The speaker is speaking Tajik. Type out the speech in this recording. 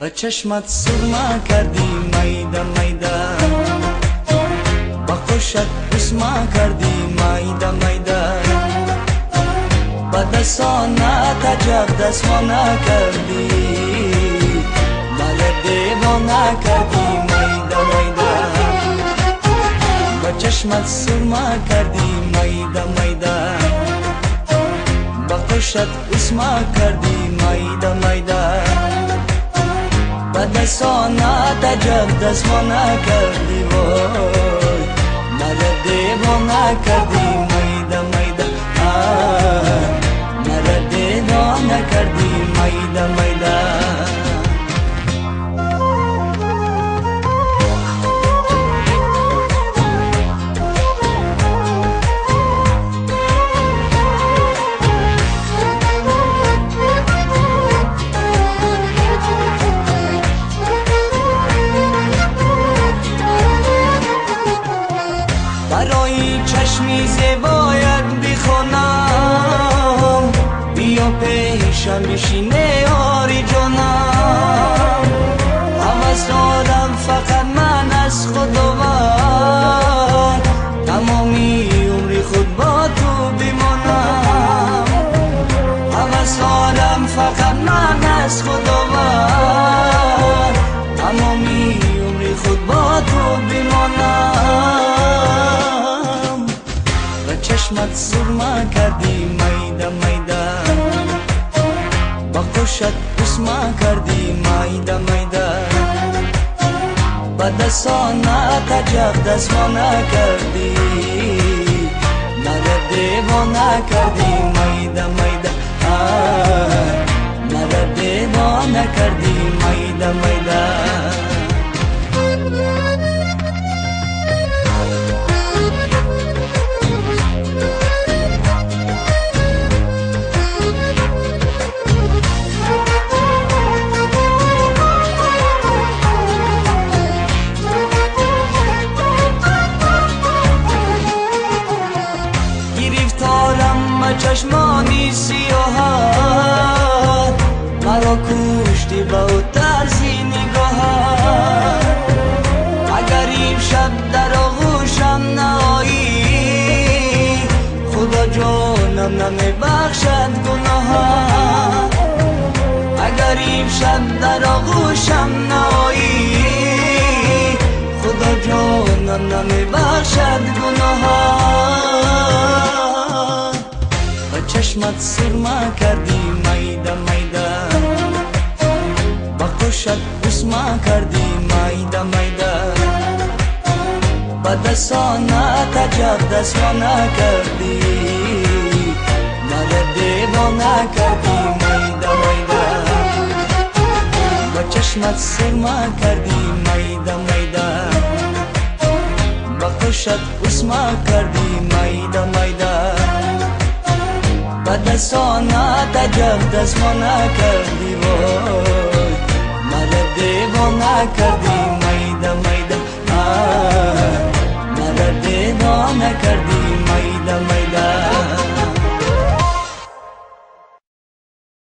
Ба чашмат сурма кардӣ майда майда, ба қушат усма кардӣ майда майда, ба дастонат аҷаб дастмона кардӣ, мара девона кардӣ майда майда. Ба чашмат сурма кардӣ майда майда, ба қушат усма кардӣ майда майда, ба дастонат аҷаб дастмона кардӣ, вой мара девона кардӣ майда майда, мара девона кардӣ майда майда. Барои чашми зебоят бихонам, биё пешам бишине ёри ҷонам. Ҳавас дорам фақат ман аз Худованд, тамоми умри худ бо ту бимонам. Ҳавас дорам фақат ман аз Худованд, тамоми умри худ бо ту бимонам. Ба чашмат сурма кардӣ майда майда, ба қушат усма кардӣ майда майда, ба дастонат аҷаб дастмона кардӣ, мара девона кардӣ майда майда, мара девона кардӣ майда майда. Чашмони сиёҳат маро куштӣ ба ӯ тарзи нигоҳат. Агар имшаб дар оғӯшам наоӣ, Худо ҷонам намебахшад гуноҳат. Агар имшаб дар оғӯшам наоӣ, Худо ҷонам намебахшад гуноҳат. Ба чашмат сурма кардӣ майда майда, ба қушат усма кардӣ майда майда, ба дастонат аҷаб дастмона кардӣ, мара девона кардӣ майда майда. Ба чашмат сурма кардӣ майда майда, ба қушат усма кардӣ майда майда, ба дастонат аҷаб дастмона кардӣ, вой мара девона кардӣ майда майда, мара девона кардӣ.